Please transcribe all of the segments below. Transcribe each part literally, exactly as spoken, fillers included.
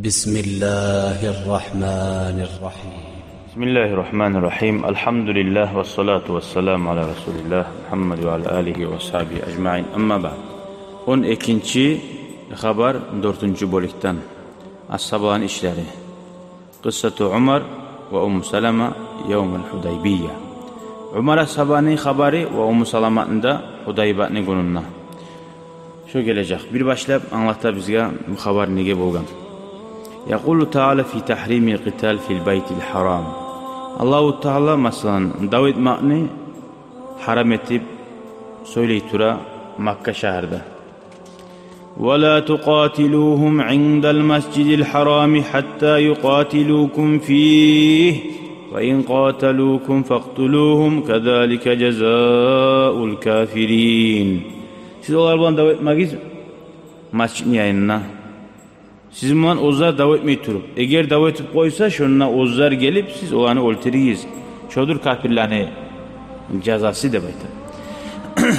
بسم الله الرحمن الرحيم. بسم الله الرحمن الرحيم. الحمد لله والصلاة والسلام على رسول الله محمد وعلى آله وأصحابه أجمعين. أما بعد. Он экинчи хабар дёртюнчю бёлюкден. Асгьабаланы ишлери. قصة عمر وأم سلمة يوم الحديبية. Умар асгьабаны хабары ва Умму Саламатны да Гьудайбатны гюнюнде. Шо гележек. Бир башлап англата бизге бу хабар неге болгъан. يقول تعالى في تحريم القتال في البيت الحرام. Аллагьу Таала, масала, дав этмекни гьарам этип сёйлей тура Макка шагьарда. ولا تقاتلوهم عند المسجد الحرام حتى يقاتلوكم فيه وإن قاتلوكم فاقتلوهم كذلك جزاء الكافرين. Сиз олар булан дав этмегиз масжитни янында. Сизин булан оьзлер дав этмей туруп, эгер дав этип къойса, шонда оьзлер гелип, сиз оланы оьлтюрюгюз. Шодур капирлени жазасы деп айта.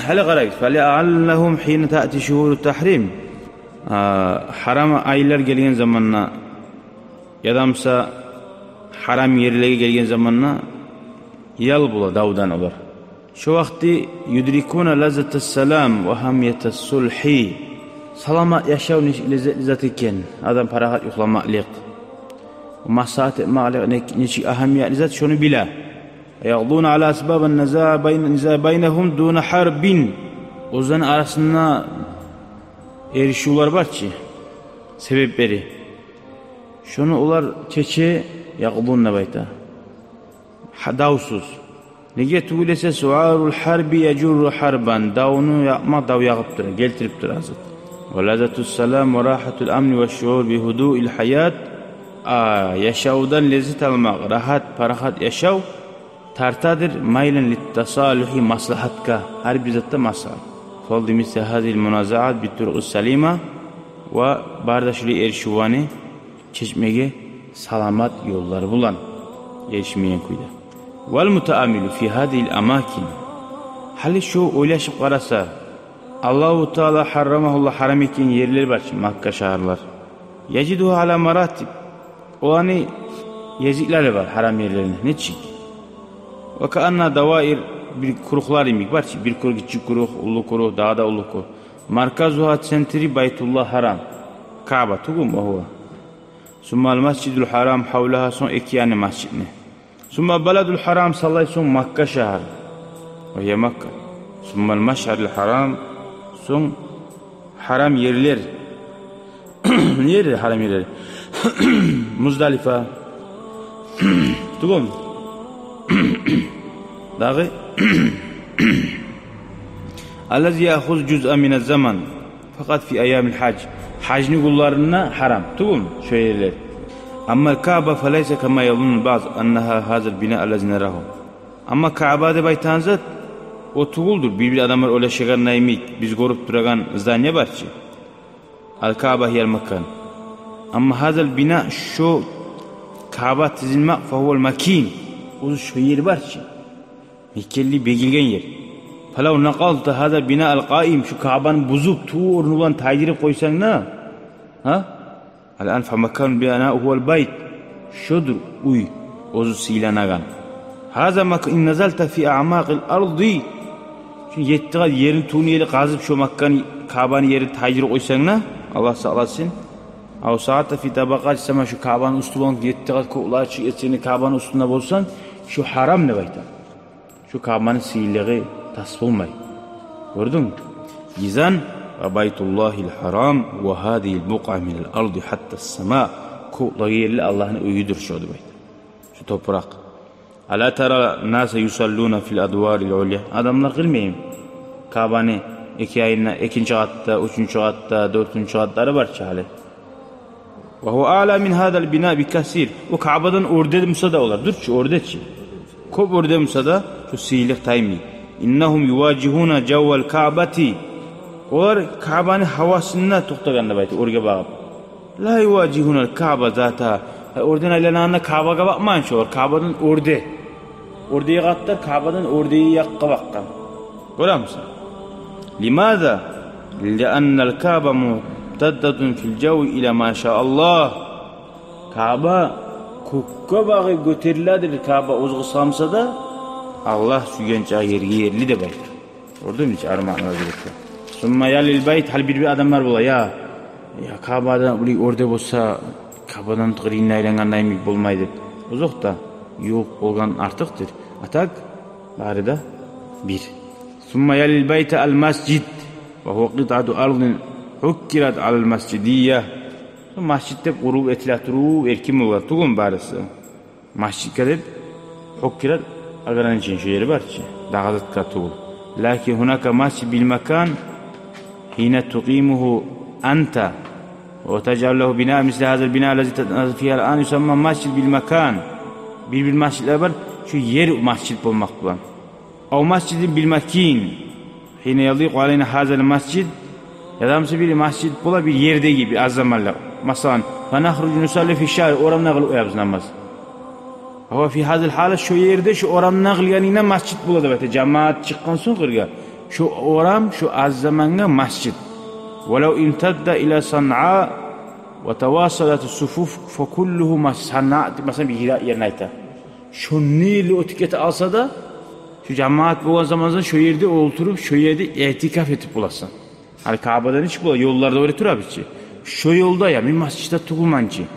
Гьали къарагъыз. فلعلهم حين تأتي شهور التحريم. А, гьарам айлар гелген заманда, яда буса гьарам ерлеге гелген заманда ял бола давдан олар. Шо вакъти يدركون لذة السلام وهمية الصلح. Саламат яшав нечик леззетли зат экен, адам парахат юхламакълыкъ, маслагьат этмакълыкъ не-, нечик агьамиятлы зат, шону биле. يقضون على أسباب النزاع بين، النزاع بينهم دون حرب. Оьзлени арасында эришивлер бар чы, себеплери. Шону олар чече, يقضون деп айта. Гьа, давсуз. Неге тюгюл эсе, سعار الحرب يجر حربا. Давну якъмакъ дав ягъып тура, гелтирип тура зат. ولذة السلام وراحة الأمن والشعور بهدوء الحياة. А, яшавдан леззет алмакъ, рагьат, парахат яшав тартадыр ميلا للتصالح, маслагьатгъа, гьар бир затда маслагьат. فض مثل هذه المنازعات بالطرق السليمة. Ва бары да шулай эришивлени чечмеге саламат ёллар булан, эришмейген кюйде. والمتأمل في هذه الأماكن. Гьали шо ойлашып къараса, Аллагьу Таала حرمه الله, гьарам этген ерлер бар чы, Макка шагьарлар. يجدها على مراتب. Оланы гезиклери бар гьарам ерлерини. Нечик? وكأنها دوائر, бир круглар йимик бар чы, бир круг, гиччи круг, уллу круг, дагъы да уллу круг. مركزها, центри, بيت الله الحرام, Каъба тюгюлмю, وهو. ثم المسجد الحرام حولها, сонг эки яны масжитни. ثم البلد الحرام, саллай сонг Макка шагьар, وهي مكة. ثم المشعر الحرام, сонг гьарам ерлер. Не ерлер гьарам ерлер? Муздалифа. Тюгюлмю? Дагъы. الذي يأخذ جزءا من الزمن فقط في أيام الحج. Гьажны гюнлеринде гьарам тюгюлмю шо ерлер? أما الكعبة فليس كما يظن البعض أنها هذا البناء الذي نراه. Амма Каъба деп айтагъан зат о тюгюлдюр. Бир-бир адамлар ойлашагъаны йимик, биз гёрюп турагъан здание бар чы. الكعبة هي المكان. أما هذا البناء, шо Каъба тизилмек, فهو المكين, оьзю шо ер бар чы, мекенли, бегилген ер. فلو نقلت هذا البناء القائم, шо Каъбаны бузуп, тувра орну булан тайдырып къойсанг да, гьа? الآن فمكان البناء هو البيت. Шодур уьй, оьзю сыйланагъан. هذا مكان إن نزلت في أعماق الأرض. Шо етти къат ерни тюбюн ели къазып, шо Макканы, Каъбаны ерин тайдырып къойсанг да, Аллагь сакъласын. أو صعدت في طبقات السماء, шо Каъбаны уьстю булан етти къат кёклер чыкъ этсенг де, Каъбаны уьстюнде болсанг, шо гьарам деп айта. Шо Каъбаны сыйлылыгъы тас болмай. Гёрдюнгмю? إذن وبيت الله الحرام وهذه البقعة من الأرض حتى السماء. Кёклеге ерли Аллагьны уьюдюр шо деп айта. Шо топуракъ. ألا ترى الناس يصلون في الأدوار العليا. Адамлар къылмаймы Каъбаны эки янында, экинчи къатда, уьчюнчю къатда, дёртюнчю къатлары бар чы гьали. وهو أعلى من هذا البناء بكثير. О Каъбадан оьрде буса да олар, дюр чю, оьрде чи. Кёп оьрде буса да, шо сыйлылыкъ таймай. إنهم يواجهون جو الكعبة. Олар Каъбаны гьавасында токътагъан деп айта, оьрге багъып. لا يواجهون الكعبة ذاتها. Гьа, оьрден айланагъанда Каъбагъа бакъмайгъан чы олар, Каъбадан оьрде. Оьрдеги къатлар Каъбадан оьрдеги якъгъа бакъгъан. Гёремисен? لماذا؟ لأن الكعبة ممتدة في الجو إلى ما شاء الله. Каъба кёкге багъып гётериледир, Каъба оьзю къысгъа буса да, Аллагь сюйген чакъы ерге ерли деп айта. Гёрдюнгмю, нече арманлар герекли. Сумма ялил байт, гьали бир-бир адамлар бола, я, я Каъбадан уллу оьрде болса, Каъбадан къырыйына айлангъанда йимик болмай деп. Озокъда, ёкъ болгъан артыкъдыр. А так, бары да бир. Сумма ялил байта ал масжид, ва гьува къитъату ардин гьуккират алал масжидия. Масжид деп къурулуп этиле туруп, эркин болгъан тюгюлмю барысы? Масжидге деп гьуккират ограничение, шо ери бар чы, дагъы затгъа тюгюл. Лакин гьунака масжид бил макан гьина тукъимугьу анта ва тажъалу лагьу бина мисли гьазал бина аллази татаназалу фигьи ал ан юсамма масжид бил макан. Бир-бир масжидлер бар, шо ер масжид болмакъ булан. Ав масжидин бил макин гьина яликъу алайна гьазал масжид. Яда буса бир масжид бола бир ердеги, бир аз заманлыкъ. Масала, фа нахружу нусалли фи шари, орамда къылып къоябыз намаз. Ва фи гьазил гьала, шо ерде, шо орамда къылгъанынга масжид бола деп айта. Жамаат чыкъгъан сонг къыргъа, шо орам шо аз замангъа масжид. Валав имтадда ила Санъа ва тавасалат суфуф фа куллугьу мас-, Санъа, масала, бир йыракъ ерни айта. Шонда ерли оьтюп гете алса да, шо жамаат болгъан заманда шо ерде олтуруп, шо ерде иътикаф этип боласан. Гьали Каъбадан нечик бола, ёлларда оьре турабыз чы. Шо ёлда, я мен масжидде тюгюлмен чи,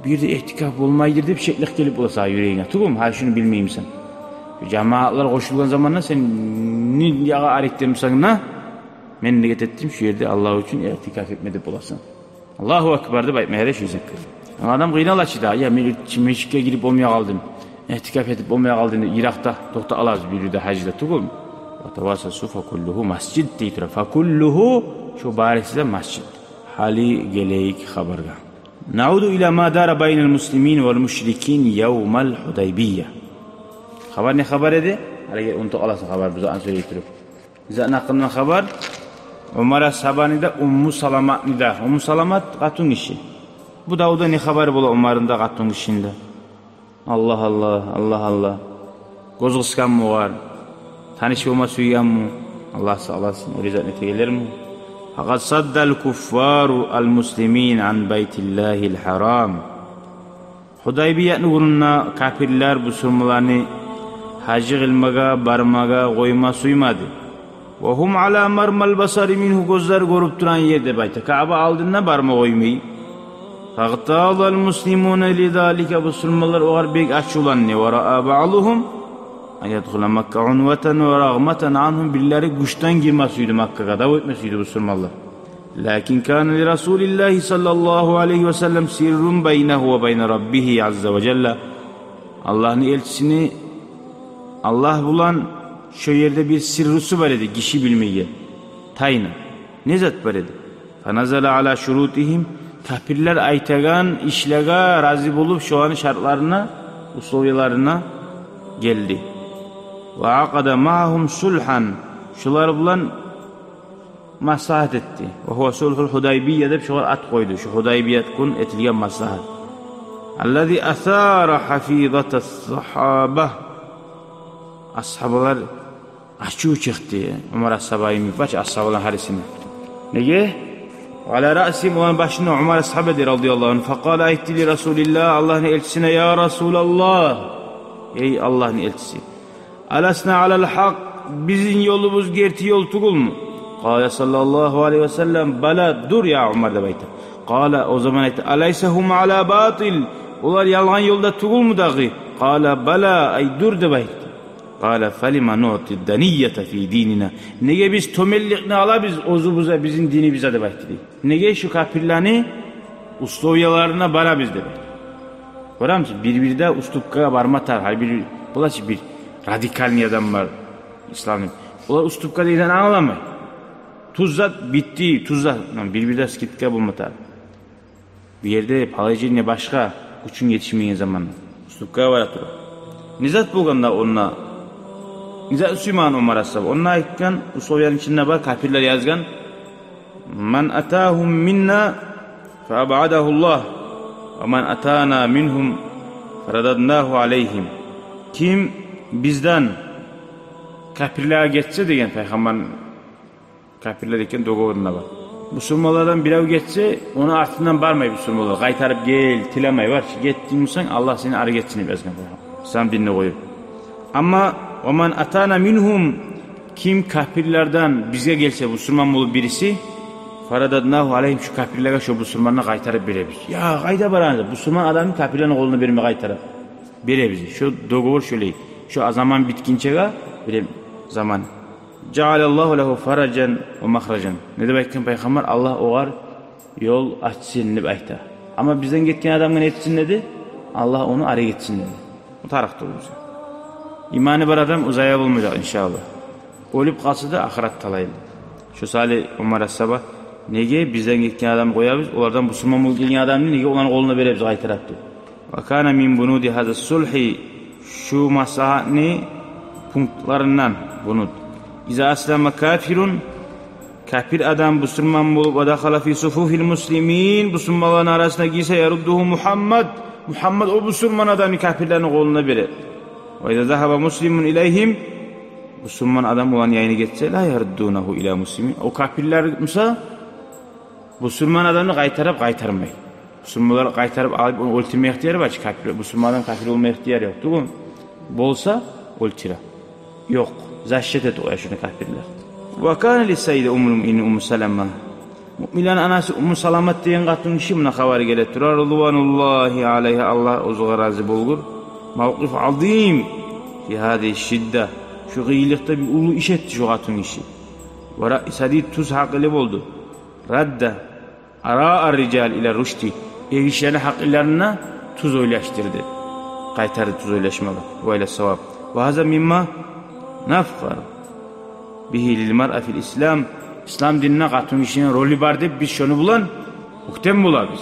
бу ерде иътикаф болмайдыр деп шеклик гелип бола сагъа юрегинге. Тюгюлмю? Гьали шуну билмеймисен. Жамаатлар къошулгъан заманда сен не ягъа арекдемисен де, мен ният этдим шо ерде Аллагь учун иътикаф этме деп боласан. Аллагьу акбар деп айтма ярай шо зикрни. Адам къыйнала чы да, я мен чи-, межитге гирип болмай къалдым, иътикаф этип болмай къалдым деп, йыракъда токътап алабыз бир-бирде, гьажда тюгюлмю? Ва тавасалат суфуф фа куллугьу масжид дей тура. Фа куллугьу, шо барысы да масжид. Гьали гелейик хабаргъа. Науду ила ма дара байнал муслимин вал мушрикин явмал Гьудайбия. Хабар не хабар эди? Гьали унутуп къаласан хабар, бу затны сёйлей туруп. Затны гьакъында хабар. Умар асгьабаны да, Умму Саламатны да. Умму Саламат къатынгиши. Бу давда не хабар бола Умарны да, къатынгишини де? Аллагь, Аллагь, Аллагь, Аллагь. Гёз къысгъанмы огъар? Таныш болма сюйгенми? Аллагь сакъласын, оьле затны этегенлерми? Факъад саддал куффару ал муслимин ан байтиллагьил гьарам. Гьудайбиятны гюнюнде капирлер бусурманланы гьажы къылмагъа, бармагъа къойма сюймеди. Ва гьум ала мармал басари мингьу, гёзлер гёрюп турагъан ер деп айта. Каъба алдында барма къоймай. Фагътазал муслимуна ли залика, бусурманлар огъар бек ачувланды. Ва раа баъдугьум ан ядхула Макка унватан ва рагъматан ангьум, бирлери гючден гирме сюйдю Маккагъа, дав этме сюйдю бусурманлар. Лакин кана ли Расулиллагьи саллаллагьу алайгьи ва саллам сиррун байнагьу ва байна Раббигьи азза ва жалла. Аллагьны элчисини Аллагь булан шо ерде бир сиррусу бар эди, гиши билмеген, тайна. Не зат бар эди? Фаназала ала шурутигьим, капирлер айтагъан ишлеге рази болуп, шоланы шартларына, условияларына гелди. Ва акъада магьагьум сулгьан, шолар булан маслагьат этди. Ва гьува сулгьул Гьудайбия деп шогъар ат къойду. Шо Гьудайбият гюн этилген маслагьат. Аллази асара гьафизатас сагьаба. Асгьабалар ачув чыкъды Умар асгьабагъа, йимик бар чы асгьабаланы гьарисине. Неге? Ва ала раъсигьим, оланы башында Умар асгьаба эди, радияллагьу ангьу. Факъала, айтды ли Расулиллагь, Аллагьны элчисине: «Я Расулаллагь, эй Аллагьны элчиси, аласна алал гьакъ, бизин ёлубуз герти ёл тюгюлмю?» Къала саллаллагьу алайгьи ва саллам: «Бала, дюр, я Умар», — деп айта. Къала, о заман айтды: «Алайса гьум ала батил? Олар ялгъан ёлда тюгюлмю дагъы?» Къала: «Бала, ай дюр», — деп айтды. Къала: «Фалима нуъти данията фи динина?» Неге биз тёбенликни алабыз оьзюбюзге, бизин динибизге, деп айтды дей. Неге шу капирлени условияларына барабыз деп айтды. Гёремисиз, бир-бирде уступкагъа барма тарыкъ. Гьали бир, булар чы бир радикальный адам бар, исламны. Олар уступка дегенни англамай. Тюз зат битди, тюз зат. Бир-бирде скидка болма тарыкъ. Бу ерде положение башгъа, гючюнг етишмеген заманда. Уступкагъа бара тура. Не зат болгъанда онда? Не зат сюймеген Умар асгьаба? Онда айтгъан, условияны ичинде бар, капирлер язгъан: «Ман атагьум минна фа абъадагьуллагь, ва ман атана мингьум фа рададнагьу алайгьим». Ким бизден капирлеге гетсе деген, пайхаммар капирлер экен договорунда бар. Бусурманлардан бирев гетсе, ону артындан бармай бусурманлар. Къайтарып гел, тилемей, бар чы, гетдинг бусанг, Аллагь сени ари гетсин деп язгъан Пайхаммар. Ислам динни къоюп. Амма «ва ман атана мингьум», ким капирлерден бизге гелсе бусурман болуп бириси, «фарададнагьу алайгьим», шу капирлеге шу бусурманны къайтарып беребиз. Я, къайда барасыз? Бусурман адамны капирлени къолуна берме къайтарып беребиз. Шу договор шолай. Шу заман битгинчеге берем заман. «Жаалаллагьу лагьу фаражан ва махражан». Не деп айтгъан Пайхаммар? Аллагь огъар ёл ачсын деп айта. Амма бизден гетген адамгъа не этсин деди? Аллагь ону ари гетсин деди. Бу тарыкъ тюгюл бизге. Иманы бар адам узая болмажакъ, иншааллагь. Оьлюп къалса да, ахырат талайлы. Шо саялы Умар асгьаба: «Неге бизден гетген адамны къоябыз, олардан бусурман болуп гелген адамны неге оланы къолуна беребиз къайтарып?» – деп. «Ва кана мин бунуди гьаза сулгьи», шу маслагьатны пунктларындан, бунуд. «Иза аслама кафирун», капир адам бусурман болуп, «ва дахала фи суфуфил муслимин», бусурманланы арасына гирсе, «яруддугьу Мугьаммад», Мугьаммад о бусурман адамны капирлени къолуна бере. «Ва иза загьаба муслимун илайгьим», бусурман адам оланы янына гетсе, «ла яруддунагьу ила муслимин», о капирлер буса бусурман адамны къайтарып къайтармай. Бусурманлар къайтарып алып, ону оьлтюрме ихтияры бар чы, капир, бусурман адам капир болма ихтияры ёкъ тюгюл. Болса, оьлтюре. Ёкъ, защита эте къоя шуну капирлер. «Ва кана ли сайида уммул муъминин Умму Салама». Муъминлени анасы Умму Саламат деген къатынгиши, муна хабар геле тура, «ризвануллагьи алайгьа», Аллагь оьзюне рази болгъур. «Мавкъиф азим фи гьазигьи шидда». Шу къыйынлыкъда бир уллу иш этди шу къатынгиши. «Ва раъи садид», тюз гьакъылы болду. «Радда араа рижал ила рушди». Эргишилени гьакъылларына тюз ойлашдырды. Къайтарды тюз ойлашмагъа. «Ва ила саваб». «Ва гьаза мимма нафхар бигьи лил маръа фил ислам». Ислам динде къатынгишини ролю бар деп биз шону булан оьктем болабыз.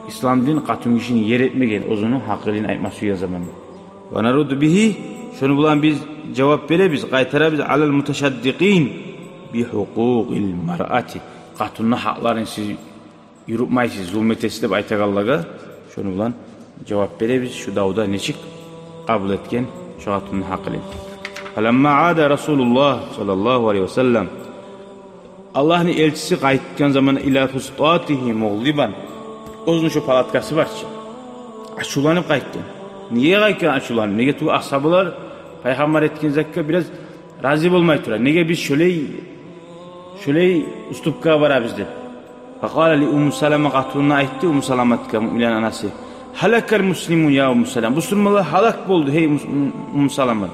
Ислам дин къатынгишини ер этмеген, оьзюню гьакъылын айтма сюйген заманда. «Ва нарудду бигьи», шону булан биз жавап беребиз, къайтарабыз, «алал муташаддикъин би гьукъукъил маръати». Къатынны гьакъларын сиз юрютмейсиз, зулму этесиз деп айтагъанлагъа, шону булан жавап беребиз, шу давда нечик къабул этген шу къатынны гьакъылын. «Фаламма ада Расулуллагь саллаллагьу алайгьи ва саллам». Аллагьны элчиси къайтгъан заман, «ила фустатигьи мугъдибан». Оьзюню шу палаткасы бар чы. Ачувланып къайтгъан. Неге къайтгъан ачувланып? Неге тюгюл асгьабалар Пайхаммар этген затгъа бираз рази болмай тура. Неге биз шолай, шолай уступкагъа барабыз деп. «Факъала ли Умму Салама», къатынына айтды, Умму Саламатгъа, муъминлени анасы: «Гьалакал муслимун я Умму Салама». Бусурманлар гьалак болду, гьей Умму, Умму Салама.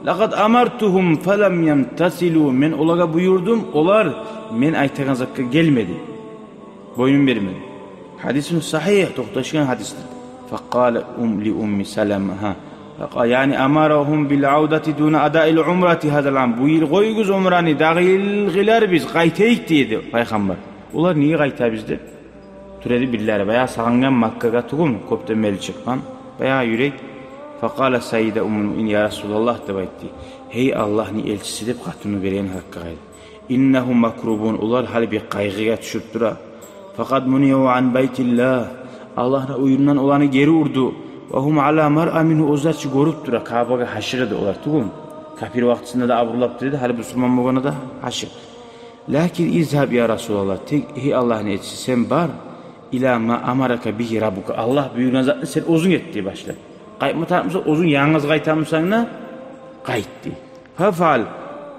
«Лакъад амартугьум фалам ямтасилу». Мен олагъа буюрдум, олар мен айтагъан затгъа гелмеди. Бойнун бермеди. Гьадисун сагьигь, токъташгъан гьадисдир. «Факъала ум-, ли Умми Салама». Гьа. Факъа-, яни «амарагьум бил авдати дуна адаил умрати гьазал ам». Бу йыл къоюгъуз умраны, дагъы йыл къыларбыз, къайтайыкъ, деди Пайхаммар. Олар неге къайтабыз деп тура эди бирлери. Баягъы сагъынгъан Маккагъа тюгюлмю, кёпден берли чыкъгъан. Баягъы юрек. «Факъала сайида Уммул муъминин: я Расулаллагь», – деп айтды. «Гьей Аллагьны элчиси», – деп, къатынын берген гьакъгъа къайда. «Иннагьум макрубун», олар гьали бир къайгъыгъа тюшюп тура. «Факъад муниу ан байтиллагь», Аллагьны уьюнден оланы гери урду. «Ва гьум ала маръа мингьу», оьзлер чи гёрюп тура, Каабагъа гьашыкъ эди олар тюгюлмю. Капир вакътисинде де абурлап тура эди, гьали бусурман болгъанда да гьашыкъ. «Лакин изгьаб, я Расулаллагь», тек, гьей Аллагьны элчиси, сен бар, «ила ма амарака бигьи раббука», Аллагь буюргъан затны сен оьзюнг эт, дей башлап. Къайтма тарыкъ буса, оьзюнг янгыз къайтамысан да, къайт, дей. «Фафъал,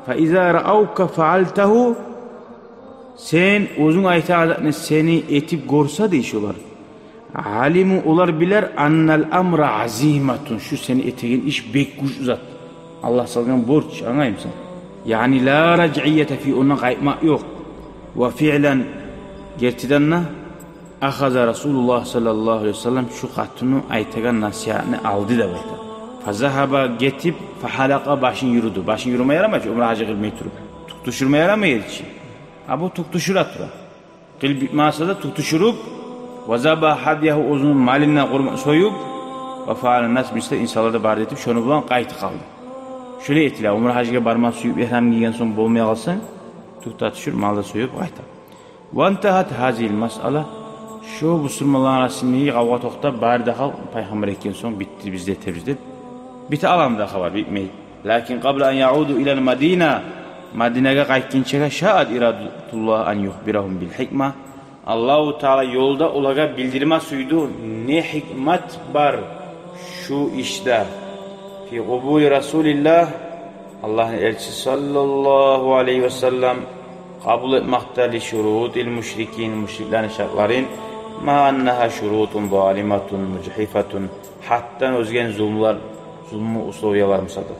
фа иза раавка фаалтагьу», сен оьзюнг айтагъан затны сени этип гёрсе, дей, шолар, «алиму», олар билер, «аннал амра азиматун», шу сени этеген иш бек гючлю зат. Аллагь салгъан борч, англаймысан? Яни «ла ражъията фи», ондан къайтмакъ ёкъ. «Ва фиълан», гертиден де, «ахаза Расулуллагь саллаллагьу алайгьи ва саллам», шу къатыны айтагъан насигьатны алды деп айта. «Фазагьаба», гетип, «фагьалакъа», башын юрюдю. Башын юрюме ярамай чы, умра гьажы къылмай туруп. Тюк тюшюрме ярамай эди чи. А бу тюк тюшюре тура. Къыл битмесе де тюк тюшюрюп, «ва забагьа гьадиягьу», оьзюню малын да къурбан союп, «ва фаъала нас мисла», инсанлар да бары да этип, шону булан къайтып къалды. Шолай этиле, умра гьажгъа барма сююп, игьрам гийген сонг болмай къалсанг, тюк де тюшюр, мал да союп къайта. «Вантагьат гьазигьил масъала», шо бусурманланы арасындагъы къавгъа токътап, бары да халкъ Пайхаммар этген сонг битди, биз де этебиз деп. Бите аламы да хабар, битмей. «Лакин къабла ан яъуду илал Мадина», Мадинагъа къайтгъынчагъа, шаат ирадатуллагь ан юхбирагьум бил хикма. Аллагьу Таала ёлда олагъа билдирме сюйдю, не гьикмат бар шу ишде. Фи къубули Расулиллагь, Аллагьны элчиси саллаллагьу алайгьи ва саллам къабул этмакъда ли шурутил мушрикин, мушриклени шартларын, ма аннагьа шурутун залиматун мужгьифатун, гьаддан озген зулмулар, зулму условиялар буса да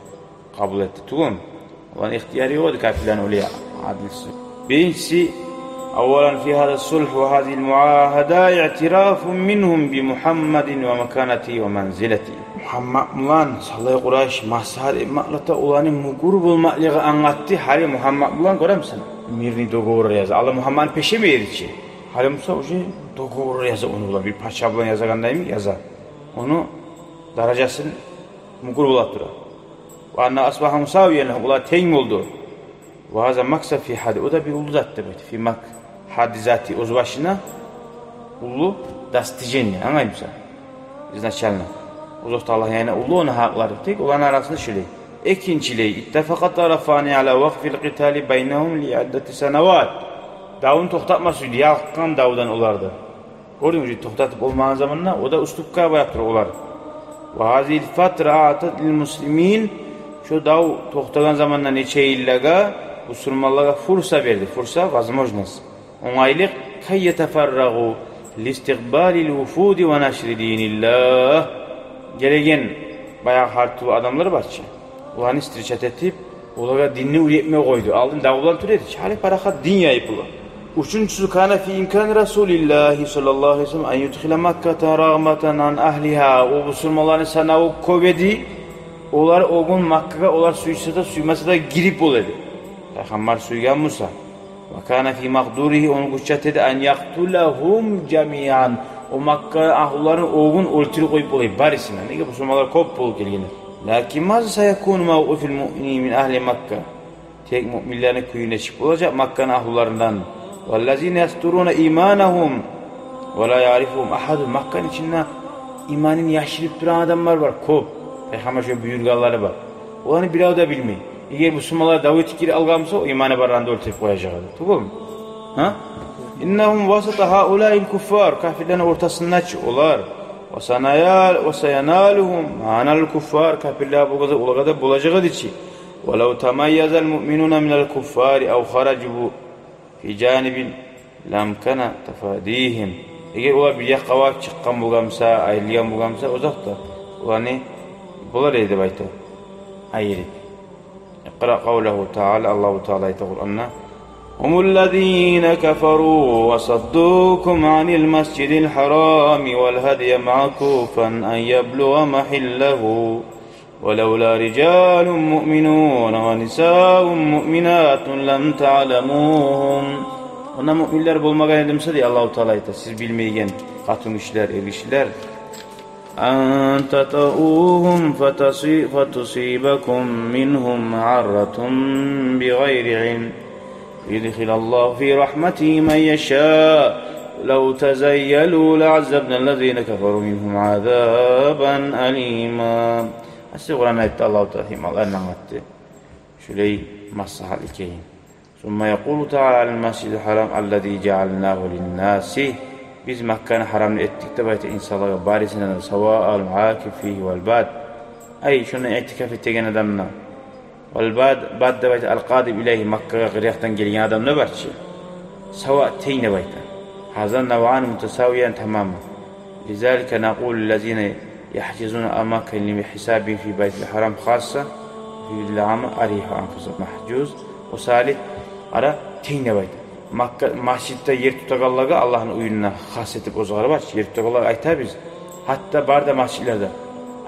къабул этди тюгюлмю? Оланы ихтияры ёкъ эди капирлени олай адилсиз. Биринчиси, аввалан фи гьаза сулгь ва гьазигьил муагьада иътирафун мингьум би Мугьаммадин ва маканатигьи ва манзилатигьи. Мугьаммад булан Салай Къурайш маслагьат этмакълыкъда оланы мюгюр болмакълыгъы англатды. Гьали Мугьаммад булан, гёремисен, мирный договор яза. Алай Мугьаммадны пешемей эди чи. Гьали буса уже договор яза ону булан, бир пача булан язагъандаймы яза. Ону даражасын мюгюр бола тура. Ва анна асбагьа мусавиян, олар тенг болду. Ва гьаза максаб фи гьадди, о да бир уллу зат деп айта. Фи мак-, гьадди зати, оьз башына уллу достижение, англаймысан? Изначально. Узокъда Аллагьны янында уллу ону гьакълары. Тек оланы арасында шулай. Экинчилей, иттафакъа тарафани ала вакъфил къитали байнагьум ли иддати санават. Давну токътатма сюйдю, ялкъгъан давдан олар да. Гёрдюнгмю, уже токътатып болмагъан заманда, о да уступка бара тура олар. Ва гьазигьил фатра аътат лил муслимин, шо дав токътагъан заманда нече йыллагъа бусурманлагъа фурса берди. Фурса — возможность, онгайлыкъ. Кай ятафаррагъу ли истикъбалил вуфуди ва нашри диниллагь. Гелеген баягъы гьар тюрлю адамлар бар чы. Оланы встречать этип, олагъа динни уьйретме къойду. Алдын дав булан тура эди чи, гьали парахат дин яйып бола. Уьчюнчюсю, кана фи имкани Расулиллагьи саллаллагьу алайгьи ва саллам ан юдхила Макката рагъматан ан агьлигьа. О бусурманланы санаву кёп эди. Олар о гюн Маккагъа, олар сюйсе де, сюймесе де, гирип бола эди. Пайхаммар сюйген буса. Ва кана фи макъдуригьи, ону гючю чатады, ан якътулагьум жамиан. О Макка агьлуларын о гюн оьлтюрюп къоюп бола эди барысын да. Неге, бусурманлар кёп болуп гелген эди. Лакин маза саякуну мавкъифил муъминин мин агьли Макка. Тек муъминлени кюю нечик болажакъ Макканы агьлуларындан? Валлазина ястуруна иманагьум ва ла яърифугьум агьадун. Макканы ичинде иманын яшырып турагъан адамлар бар кёп. Пайхаммар шо буюргъанлары бар. Оланы бирев де билмей. Эгер бусурманлар дав этип гирип алгъан буса, о иманы барланы да оьлтюрюп къояжакъ эди. Тюгюлмю? Гьа? Иннагьум васата гьаулаил куффар, капирлени ортасында чы олар. Ва санаял-, ва саяналугьум ма наалал куффар, капирлеге болгъан зат олагъа да болажакъ эди чи. Валав тамайязал муъминуна минал куффари ав харажу фи жанибин ламкана тафадигьим. Эгер олар бир якъгъа барып чыкъгъан болгъан буса, айрылгъан болгъан буса, озокъда, оланы болар эди деп айта айырып. Икъра къавлагьу таала, Аллагьу Таала айта Къуранда: гьумуллазина кафару ва саддукум анил масжидил гьарами вал гьадия маъкуфан ан яблугъа магьиллагьу ва лавла рижалун муъминун ва нисаун муъминатун лам таъламугьум. Онда муъминлер болмагъан эди буса, дей Аллагьу Таала айта, сиз билмейген къатынгишилер, эргишилер, ан татаугьум фатаси-, фатусибакум мингьум маъарратун бигъайри илм, юдхилаллагьу фи рагьматигьи ман яшау, лав тазайялу лаъаззабналлазина кафару мингьум азабан алима. Асли Къуран аятда Аллагьу Таала гьикматларын англатды. Шулай маслагьатлы экени. Сумма якъулу таала: ал-масжидул гьарам аллази жаъалнагьу линнаси. Биз Макканы гьарамны этдик деп айта инсанлагъа барысына да, саваъан ал-акифу фигьи вал бад. Ай, шунда иътикаф этеген адам да, вал бад, бад деп айта ал-къадим илайгьи, Маккагъа къырыякъдан гелген адам да бар чы. Сава, тенг деп айта. Гьаза навъани мутасавияни тамаман. Лизалика накъулу лиллазина яхжузуна амакан лигьисабигьим фи байтил гьарам хасса, фи байтил гьарам арихьу анфусакум. Магьжуз, о саялы, ара, тенг деп айта. Макка, масжидде ер тутагъанлагъа, Аллагьны уьюнде хас этип оьзлер бар чы, ер тутагъанлагъа айтабыз. Гьатта бар да масжидлерде: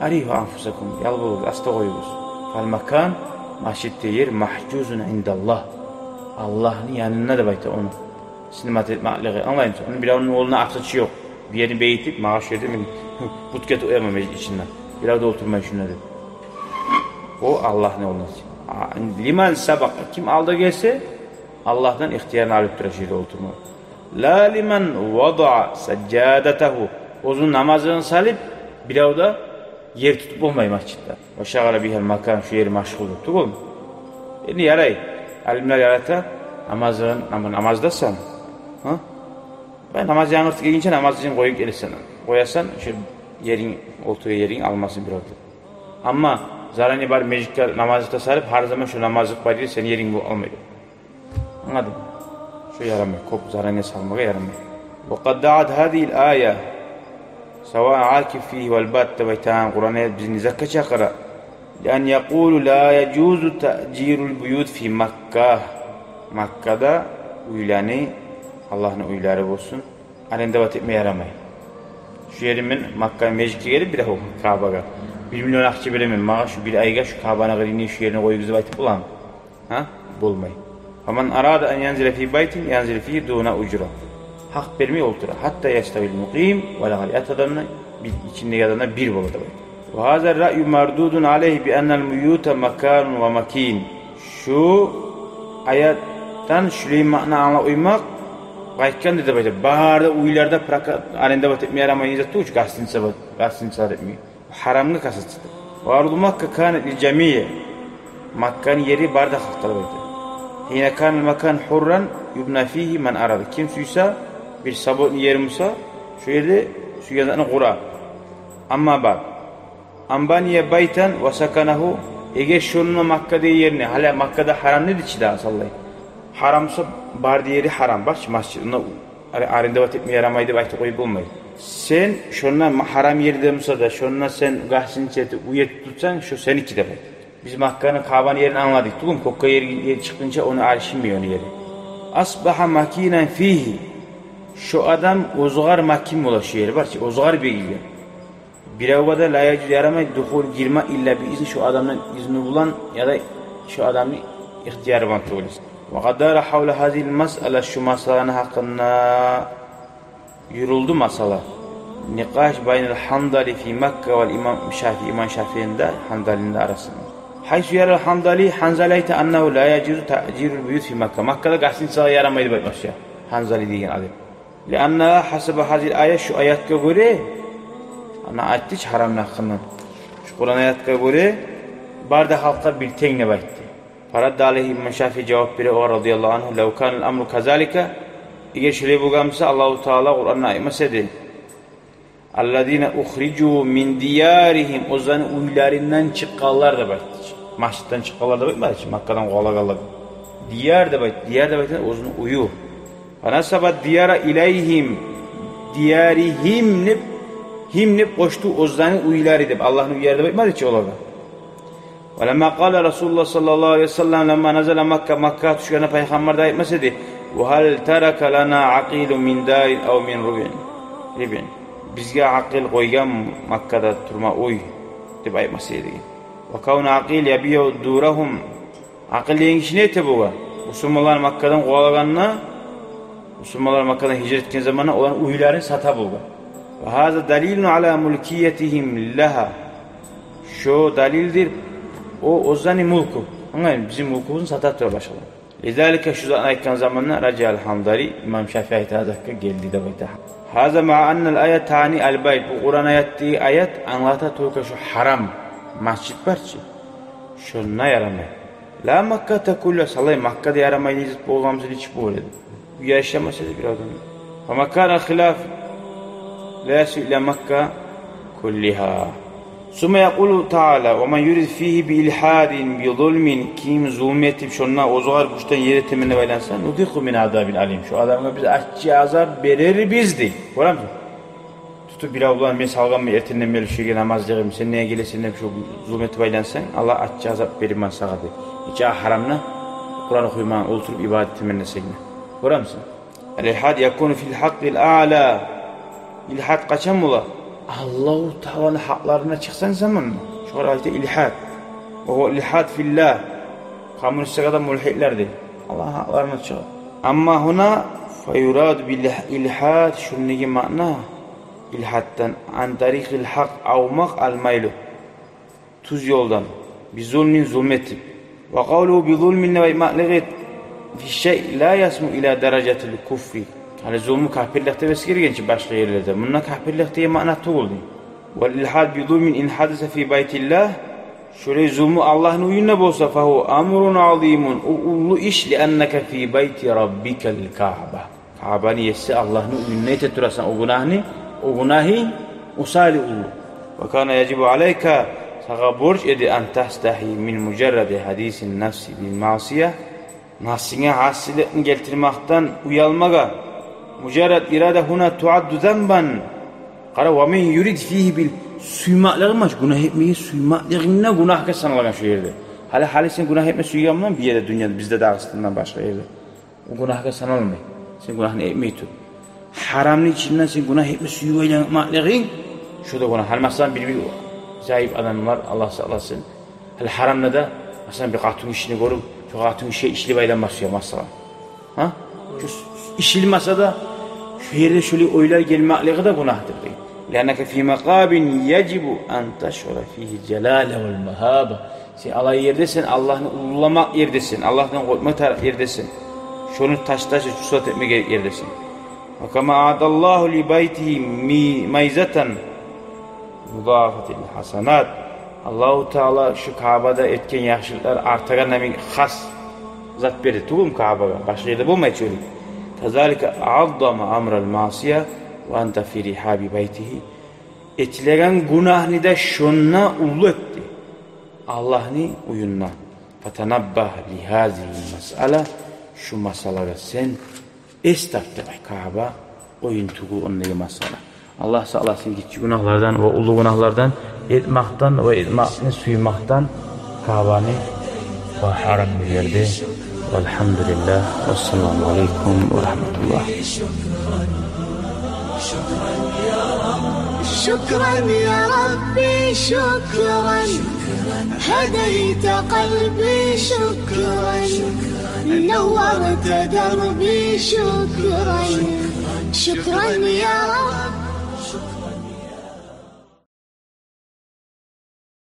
арихьу анфусакум, ял болугъуз, аста къоюгъуз. Фал макан, масжидде ер, магьжузун индаллагь. Аллагьны янында деп айта ону снимать этмеклиги, англаймысан? Ону биревню къолунда ачгъычы ёкъ. Бир ерни бегитип, магъа шу ерде мен будка этип къояман межит ичинде, бирев де олтурмай шунда деп. О Аллагьны къолунда. А, лиман сабакъа, ким алда гелсе, Аллагьдан ихтиярны алып тура шу ерде олтурма. Ла лиман вадаъа сажжадатагьу, оьзюню намазлыгъын салып, бирев де ер тутуп болмай масжидде. Ва шагъала бигьал макан, шу ер машгъул деп тюгюлмю? Энни ярай. Алимлер ярата намаздан, нам-, намаздасан. Гьа? Бай намаз янгыртып гелгинче намазны къоюп гелесен. Къоясан, шо еринг, олтуруп еринг алмасын бирев де. Амма заранее барып межитге намазны тасарып, гьар заман шо намазлыкъ бар ер сени еринг болуп къалмайды. Англадынг? Шо ярамай, кёп заранее салмагъа ярамай. Ва къад даъат гьазигьил ая, саваъ акиф фигьи вал бад, деп айтагъан Къуран аят бизин не затгъа чакъыра? Ли ан якъулу ла яжузу таъжирул буют фи Макка. Маккада уьйлени, Аллагьны уьйлери болсун, арендовать этме ярамай. Шо ерни мен Макканы межитге гелип бирев, Каабагъа, бир миллион акъча беремен, магъа шо бир айгъа шо Каабаны къырыйына шо ерни къоюгъуз деп айтып боламы? Гьа? Болмай. Фаман арада ан янзила фи байтин янзил фигьи дуна ужра. Гьакъ бермей олтура. Гьатта яставил мукъим вал гъариб. Ят адам да, бир, ичиндеги адам да бир бола деп айта. Ва гьаза раъю мардудун алайгьи би аннал буюта маканун ва макин. Шу аятдан шулай маъна англап къоймакъ къайтгъан деп айта. Бары да уьйлерде прокат, арендовать этме ярамай зат тюгюл, гостиница бар, гостиница этме. Гьарамгъа касается. Ва арду Макка канат лил жамиъ. Макканы ери бары да халкъгъа деп айта. Гьина канал макан гьурран юбна фигьи ман арада. Ким сюйсе, бир свободный ер буса, шо ерде сюйген затны къура. Амма баъд. Ам бания байтан ва саканагьу. Эгер шону Маккадагъы ерни, гьали Маккада гьарам эди чи дагъы, саллай. Гьарам буса, бары да ери гьарам, бар чы масжид. Онда аре-, арендовать этме ярамай деп айтып къоюп болмай. Сен шонда ма-, гьарам ерде буса да, шонда сен гостиница этип, уьй этип тутсанг, шо сеники деп айта. Биз Макканы, Каабаны ерин англадыкъ тюгюлмю? Кёкге ер, ер чыкъгъынча ону аришинмей ону ери. Асбагьа макинан фигьи. Шо адам оьзюгер макин бола шо ери, бар чы, оьзюгер бегилген. Биревге де ла яжуз, ярамай, духул, гирме, илла би изни, шо адамны изну булан яда шо адамны ихтияры булан тюгюл эсе. Ва къад дара гьавла гьазигьил масъала, шу масъаланы гьакъында юрюлдю масъала. Никъаш байнал Гьанзали фи Макка вал имам Шафии, имам Шафиини де, Гьанзалини де арасында. Гьайсу ярал Гьанзали, Гьанзали айта, аннагьу ла яжузу таъжирул буют фи Макка. Маккада гостиницагъа ярамай деп айтмакъчы Гьанзали деген алим. Лианна гьасаба гьазигьил ая, шу аятгъа гёре, ана айтды чы гьарамны гьакъындан. Шу Къуран аятгъа гёре, бары да халкъгъа бир тенг деп айтды. Фарадда алайгьи, имам Шафии жавап бере огъар, радияллагьу ангьу, лав канал амру казалика, эгер шолай болгъан буса, Аллагьу Таала Къуранда айтмас эди: аллазина ухрижу мин дияригьим, оьзлени уьйлеринден чыкъгъанлар деп айтды чы. Масжидден чыкъгъанлар деп айтмады чы, Маккадан къувалагъанлар. Дияр деп айтды, дияр деп айтгъан оьзюню уьюн. Ва насаба дияра илайгьим, дияригьим деп, гьим деп къошду, оьзлени уьйлери деп. Аллагьны уьйлери деп айтмады чы олагъа. Ва ламма къала Расулуллагь саллаллагьу алайгьи ва саллам, ламма назала Макка, Маккагъа тюшгенде Пайхаммар да айтмас эди: ва гьал тарака лана акъилун мин дарин ав мин рибин. Бизге акъил къойгъан Маккада турма уьй деп айтмас эди. Ва кавну акъил ябиъу дурагьум. Акъил деген гиши не эте бугъар? Бусурманлар Маккадан къувалагъанда, бусурманлар Маккадан гьижрат этген заманда оланы уьйлерин сата болгъан. Ва гьаза далилун ала мулкиятигьим лагьа. Шо далилдир, о оьзлени мюлкю. Англаймы, бизин мюлкюбюзню сата тура башгъалар. Лизалика, шу затны айтгъан заманда, ражаъал Гьанзали, имам Шафии айтагъан затгъа гелди деп айта. Гьаза маа аннал аят тани ал байт. Бу Къуран аятдагъы аят англата только шо гьарам масжид бар чы, шонда ярамай. Ла Макката кулла, саллай, Маккада ярамай дей зат болгъан буса, нечик болур эди? Уьй яшамас эди бир адам. Ва макана хилаф ла ясилу ила Макка куллигьа. Сумма якъулу Таала: ва ман юрид фигьи би илгьадин би зулмин, ким зулму этип, шонда оьзюгер гючден ер этемен деп айланса, нузикъгьу мин азабин алим. Шо адамгъа биз аччы азап берербиз дей. Гёремисен? Тутуп бирев булан: мен салгъанман эртенден берли шо ерге намаз жыйгъын, сен неге гелесен деп, шо зулму этип айлансанг, Аллагь аччы азап беремен сагъа дей. Нече гьарамны, Къуран охуйман, олтуруп ибадат этемен десенг де. Гёремисен? Ал илгьад якуну фил гьакъкъил аъла. Илгьад къачан бола? Аллагьу Тааланы гьакъларына чыкъсанг заманда. Шогъар айта илгьад. Ва гьува илгьад филлагь. Коммунистлер де мулгьидлер дей. Аллагьны гьакъларына чыгъа. Амма гьуна фаюраду бил илгьад, шундагъы маъна илгьаддан, ан тарикъил гьакъ, авмакъ, ал майлу, тюз ёлдан, би зулмин, зулму этип. Ва къавлугьу би зулмин деп айтмакълыгъы, фи шайъ ла ясму ила даражатил куфри. Гьали зулму капирлик деп эсгерген чи башгъа ерлерде. Мунда капирлик деген маъна тюгюл дей. Вал илгьад би зулмин ин гьадаса фи байтиллагь, Шолай зулму Аллагьны уьюнде болса, фагьува амрун азимун, о уллу иш, лианнака фи байти раббикал Каъба. Каъбаны еси Аллагьны уьюнде эте турасан о гюнагьны, о гюнагьынг осал уллу. Ва кана яжибу алайка, сагъа борч эди, ан тастахьи мин мужарради хьадисин нафси бил маъсия, нафсинге гьасиликни гелтирмекден уялмагъа. Мужаррад ирада гьуна туадду занбан. Къара, ва мен юрид фигьи бил, сюймеклигинг, маш гюнагь этмеге сюймеклигинг де гюнагьгъа саналгъан шо ерде. Гьали, гьали сен гюнагь этме сюйген булан бир ерде дюньяда, бизде, Дагъыстанда, башгъа ерде, о гюнагьгъа саналмай. Сен гюнагьны этмей тур. Гьарамны ичинден сен гюнагь этме сюймеклигинг, шо да гюнагь. Гьали, масала, бир-бир зайып адамлар, Аллагь сакъласын, гьали гьарамда да, масала, бир къатынгишини гёрюп, шо къатынгишиге ишлеп айланма сюе, масала. Гьа? Шо иш этмесе де, шо ерде шолай ойлар гелмеклиги де гюнагьдыр, дей. Лианнака фи макъамин яжибу ан ташъура фигьи жалалатал магьаба. Сен алай ердесен, Аллагьны уллуламакъ ердесен, Аллагьдан къоркъма тарыкъ ердесен. Шону таш-таш чувствовать этме герек ердесен. Ва кама аъталлагьу ли байтигьи ми-, майзатан мудаафатил хьасанат. Аллагьу Таала шо Каъбада этген яхшылыкълар артагъан йимик хас зат берди тюгюлмю Каъбагъа? Башгъа ерде болмай чы олай. Казалика аъззама амрал маъсия ва анта фи рихьаби байтигьи. Этилеген гюнагьны да шондан уллу этди. Аллагьны уьюнде. Фатанаббагь ли гьазигьил масъала. Шу масъалагъа сен эс тап, дей. Каъба оюн тюгюл ондагъы масъала. Аллагь сакъласын гиччи гюнагьлардан ва уллу гюнагьлардан, этмекден ва этмекни сюймекден Каъбаны ва гьарам ерлени. Валхьамдулиллагь. Вассаламу алайкум ва рахьматуллагь. شكرا يا ربي، شكرا. هديت قلبي، شكرا. نورت دربي، شكرا. شكرا يا رب.